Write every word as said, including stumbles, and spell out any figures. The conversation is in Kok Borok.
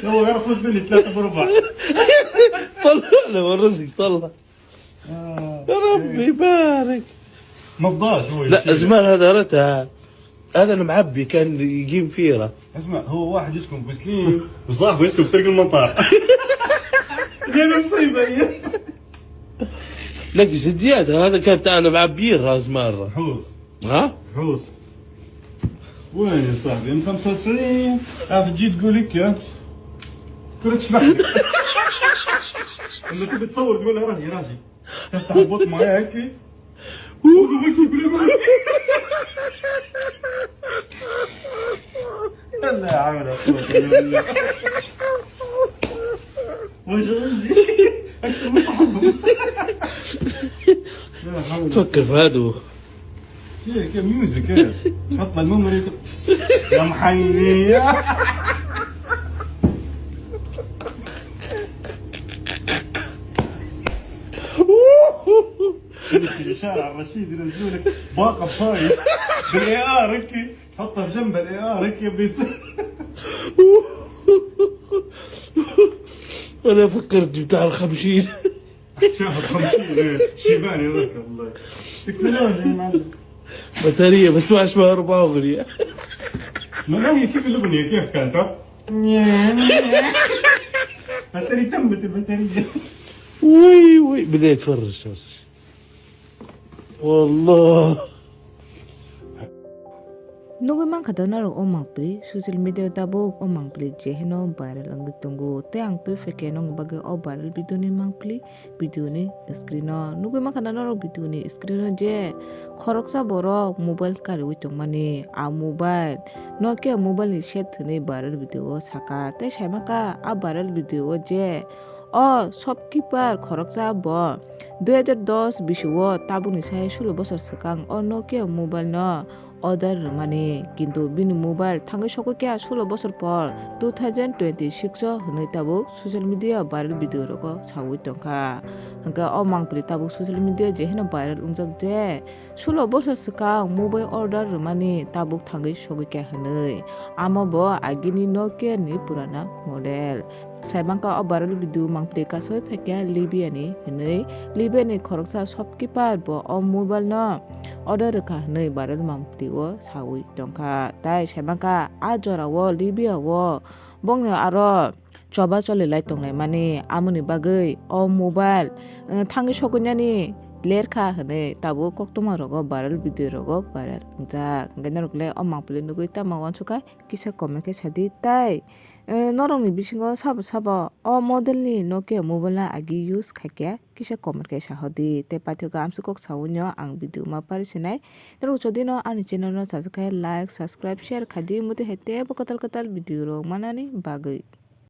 هو غير خذ مني ثلاثة بربع. طلع له الرزق، طلع. آه. يا ربي بارك. ما فضاش هو لا، يشيلها. زمان هذا رتها. هذا المعبي كان يجي مفيرة. اسمع، هو واحد يسكن في سليم وصاحبه يسكن في طريق المطار. جايب مصيبة هي. لك جديات، هذا كان تاع المعبيين راس مرة. حوس. ها؟ حوس. وين يا صاحبي؟ ام خمسة وتسعين. عارف تجي تقول هيك يا. كنت تشبح لي. لما تبي تصور تقول له: "راجي، راجي". تفتح البوت معايا هيك. لا يا عم، لا قوة إلا بالله. وش عندي؟ أكثر من صاحبهم. لا حول. تفكر في هادو. كيف، كيف ميوزك، كيف؟ تحط الميموري ت-، يا محيري. يمكن شارع الرشيد ينزلوا لك باقة بفايز بالAR هيك، تحطها في جنب الAR هيك يبدا يصير. أنا فكرت بتاع الخمسين. شاهد خمسين، إيه، شيباني ذاك والله. تكنولوجيا يا معلم. بطارية، بس ما اسمها أربعة أغنية. ما هي كيف الأغنية؟ كيف كانت؟ ها؟ البطارية تمت، البطارية. وي، وي، بديت تفرج، تفرج. والله. Nugwi mankha da norok o mangpili, social media tabuk o mangpili je heno viral wngwi tongo. Tei ang twi phaikhe nokni bagwi o viral video ni mangpili, video ni screen o. Nugwi mankha da norok video ni screen o je khoroksa borok mobile kariwi tongmani. A mobile Nokia mobile ni set hwnwi viral video o saka. Tei saimankha a viral video o je o shopkeeper khoroksa bo dui hajar dos bisio tabukni sai sulo bosor swkang o Nokia mobile no order rwmani, kintu bini mobile thangwi sogwi kha sulo bosor por two thousand twenty-six o hwnwi tabuk social media viral video rogo sawi tongkha. Hwnkhe o mangpili tabuk social media je heno viral wngjak je sulo bosor swkang mobile order rwmani tabuk thangwi sogwi kha hwnwi. Amo bo agini Nokia ni purana model. Saimankha o viral video mangpili kasoi phaikha Libya ni hwnwi, Libya ni khoroksa shopkeeper bo o mobile no order rwkha hwnwi viral mangpili o sawi tongkha. Tai saimankha a jora o Libya o bongni aro choba choli lai tonglaimani, amoni bagwi o mobile, eh, thangwi sogwinani lerkha hwnwi tabuk koktwma rogo viral video rogo viral wngjak. Hwnkhe norok le o mangpili nugwi tamo uansukha kisa comment khe sadi tai. Eh, norokni bisingo sabo sabo o model ni Nokia mobile no agi use khaikha kisa comment khe sahodi. Tei paithakgo amsukok sawi no ang video ma parisinai. Norok jodi no ani channel no chajak khe like, subscribe, share khaidi, mudi hai teibo kwtal kwtal video rok manani bagwi.